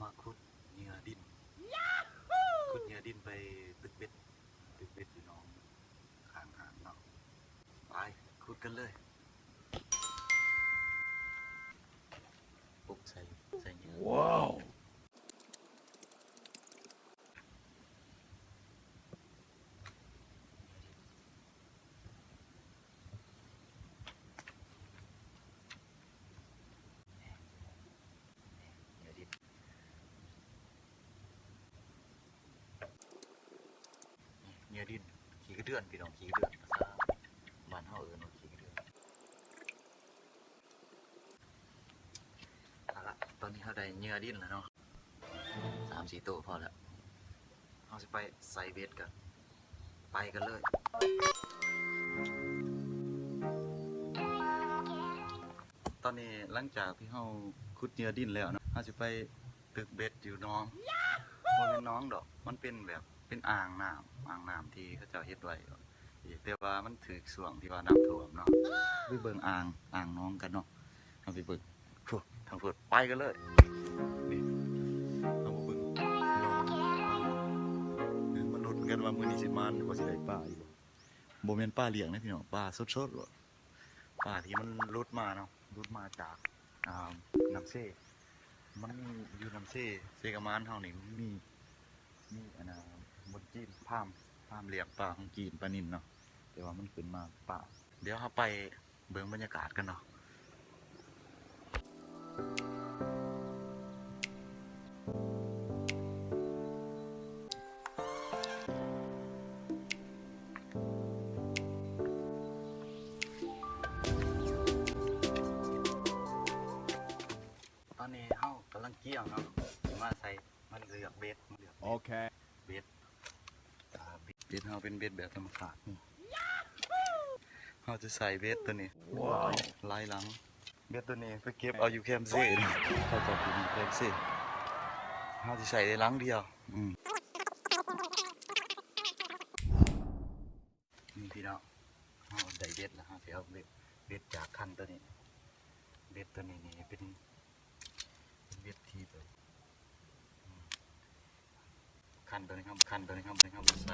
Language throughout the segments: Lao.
ມາຂຸດເຫຍື່ອດິນ ຂຸດເຫຍື່ອດິນໄປຕຶກເບັດ ຕຶກເບັດຢູ່ໜອງຂ້າງຫ້າງເນາະ. ໄປຂຸດກັນເລີຍ. ປຸກໃສ່ ໃສ່ເຫຍື່ອ ວ້າວ. ເຫຍື່ອດິນ ຂີ້ກະເດືອນ ພີ່ນ້ອງ ຂີ້ກະເດືອນ ພາສາບ້ານເຮົາເອີ້ນວ່າຂີ້ກະເດືອນ. ເອົາລະ ຕອນນີ້ເຮົາໄດ້ເຫຍື່ອດິນແລ້ວເນາະ ສາມສີ່ໂຕພໍແລ້ວ. ເຮົາຊິໄປໃສ່ເບັດກັນ ໄປກັນເລີຍ. ຕອນນີ້ຫຼັງຈາກທີ່ເຮົາຂຸດເຫຍື່ອດິນແລ້ວເນາະ ເຮົາຊິໄປຕຶກເບັດຢູ່ໜອງ ບໍ່ແມ່ນໜອງດອກ ມັນເປັນແບບ ເປັນອ່າງນ້ຳ ອ່າງນ້ຳທີ່ເຂົາເຈົ້າເຮັດໄວ້ ແຕ່ວ່າມັນຖືກຊ່ວງທີ່ວ່ານ້ຳຖ້ວມເນາະ. ໄປເບິ່ງອ່າງ ອ່າງໜອງກັນເນາະ ເຮົາໄປເບິ່ງ. ພຸ້ນ ທາງພຸ້ນ ໄປກັນເລີຍ. ນີ້ ເຮົາມາເບິ່ງ ມາລຸ້ນກັນວ່າມື້ນີ້ຊິໝານ ຫຼືວ່າຊິໄດ້ປາຢູ່ບໍ່. ບໍ່ແມ່ນປາລ້ຽງເດ້ພີ່ນ້ອງ ປາສົດໆໂລດ ປາທີ່ມັນຫຼຸດມາເນາະ ຫຼຸດມາຈາກ ອ່າ ນ້ຳເຊ. ມັນມີຢູ່ນ້ຳເຊ ເຊກະໝານເຮົານີ້ ມັນມີ ມີອັນນ່າ ບ່ອນຈີນ ຟາມ ຟາມລ້ຽງປາຂອງຈີນ ປານິນເນາະ ແຕ່ວ່າມັນຂຶ້ນມາປາ. ດຽວເຮົາໄປ ເບິ່ງບັນຍາກາດກັນເນາະ. ຕອນນີ້ເຮົາກຳລັງກຽມເນາະ ຊິມາໃສ່ ມາເລືອກເບັດ ມາເລືອກເບັດ ໂອເຄ ເບັດ ອ່າ ເບັດເຮົາເປັນເບັດແບບທຳມະຊາດນີ້ ເຮົາຈະໃສ່ເບັດໂຕນີ້ ວ້າວ ຫຼາຍຫຼັງ. ເບັດໂຕນີ້ໄປເກັບເອົາຢູ່ແຄມເຊ ເຂົາເຈົ້າກິນແຄມເຊ ເຮົາຊິໃສ່ໄດ້ຫຼັງດຽວ. ອືມ ນີ້ພີ່ນ້ອງ ເຮົາໄດ້ເບັດແລ້ວ ເຮົາຊິເອົາເບັດ ເບັດຈາກຄັນໂຕນີ້ ເບັດໂຕນີ້ນີ້ເປັນ ເປັນເບັດທີ່ແບບ ອືມ ຄັນໂຕນີ້ເຮົາ ຄັນໂຕນີ້ເຮົາ ນີ້ເຮົາໃສ່ ຕິດ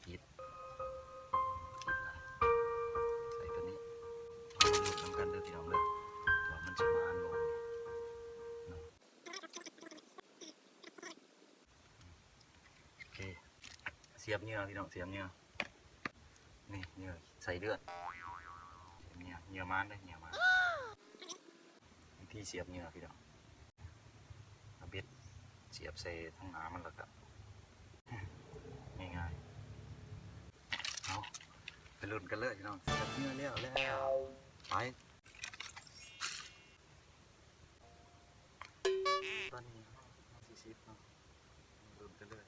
ຕິດລະ ໃສ່ໂຕນີ້ ເຮົາມາລຸ້ນນຳກັນເດີພີ່ນ້ອງເດີ ວ່າມັນຊິມານບໍ່ເນາະ. ໂອເຄ ສຽບເຫຍື່ອພີ່ນ້ອງ ສຽບເຫຍື່ອ ນີ້ເຫຍື່ອໃສ່ເລືອດ ສຽບເຫຍື່ອ ເຫຍື່ອມານເດີ ເຫຍື່ອມານ. ວິທີສຽບເຫຍື່ອພີ່ນ້ອງ ເອົາເບັດສຽບໃສ່ທາງໜ້າມັນ ແລ້ວກະງ່າຍໆ. ເອົາ ໄປລຸ້ນກັນເລີຍພີ່ນ້ອງ ສຽບເຫຍື່ອແລ້ວ ແລ້ວ ໄປ. ຕອນນີ້ເຮົາ ເຮົາຊິສິບເນາະ ມາລຸ້ນກັນເລີຍ.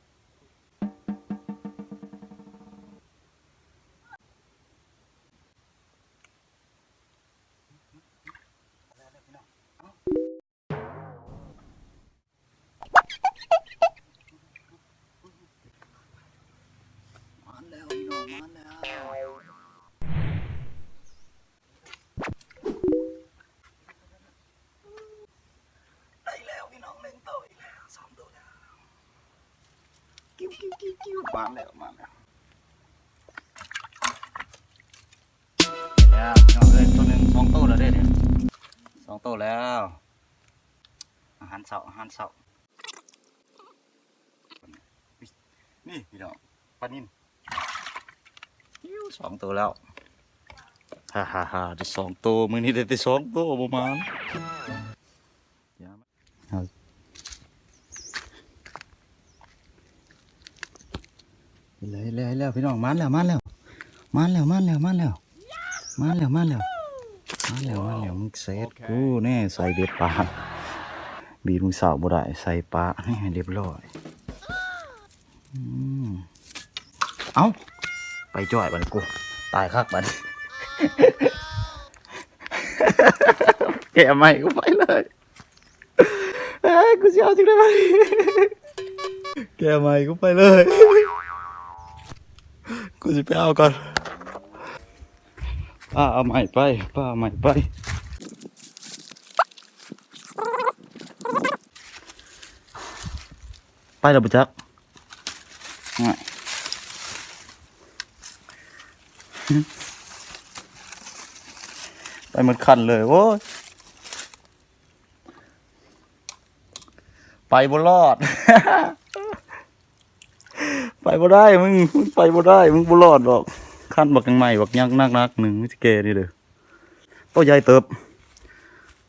ມາແລ້ວພີ່ນ້ອງ ມາແລ້ວ. ໄດ້ແລ້ວພີ່ນ້ອງ ໜຶ່ງໂຕອີກແລ້ວ ສອງໂຕແລ້ວ ກິ້ວໆໆໆ ມາແລ້ວ ມາແລ້ວ ແລ້ວພີ່ນ້ອງເອີຍ ໂຕໜຶ່ງ ສອງໂຕແລ້ວເດ້ນີ້ ສອງໂຕແລ້ວ. ອາຫານເຊົ້າ ອາຫານເຊົ້າ ນີ້ພີ່ນ້ອງ ປານິນ ອິ້ວ ສອງໂຕແລ້ວ ຮາໆໆ ໄດ້ສອງໂຕ ມື້ນີ້ໄດ້ແຕ່ສອງໂຕ ບໍ່ມານ. ເອົາ ແລ້ວ ແລ້ວ ແລ້ວ ພີ່ນ້ອງ ມາແລ້ວ ມາແລ້ວ ມາແລ້ວ ມາແລ້ວ ມາແລ້ວ ມາແລ້ວ ມາແລ້ວ ມາແລ້ວ ມາແລ້ວ ມຶງເສັດ ໂອເຄ ກູແນ່ ໃສ່ເບັດປາ ບີບມື້ເຊົ້າບໍ່ໄດ້ ໃສ່ປາ ແນ່ ຮຽບຮ້ອຍ. ອືມ ເອົ້າ ໄປຈ້ອຍບາດນີ້ ກູຕາຍຄັກບາດນີ້ ແກ້ໃໝ່ ກູໄປເລີຍ. ເອີຍ ກູຊິເອົາຈັ່ງໃດວະ ແກ້ໃໝ່ ກູໄປເລີຍ ກູຊິໄປເອົາກ່ອນ ປ້າເອົາໃໝ່ໄປ ປ້າເອົາໃໝ່ໄປ. ໄປແລ້ວບໍ່ຈັກ ໂອ້ຍ ໄປໝົດຄັນເລີຍ ໂອ້ຍ ໄປບໍ່ລອດ ໄປບໍ່ໄດ້ ມຶງ ມຶງໄປບໍ່ໄດ້ ມຶງບໍ່ລອດດອກ ຄັນບັກຫຍັງໃໝ່ ບັກຫຍັງໜັກໆໜຶ່ງ ມີແຕ່ແກ່ນີ້ເດີ ໂຕໃຫຍ່ເຕີບ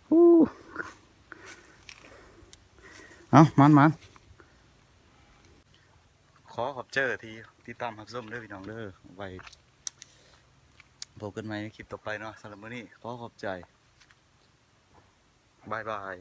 ໂອ້ ເອົາ ໝານໆ ຂໍຂອບໃຈທີ່ຕິດຕາມຮັບຊົມເດີພີ່ນ້ອງເດີ ໄວ້ພົບກັນໃໝ່ໃນຄລິບຕໍ່ໄປເນາະ ສຳລັບມື້ນີ້ຂໍຂອບໃຈ ບາຍບາຍ.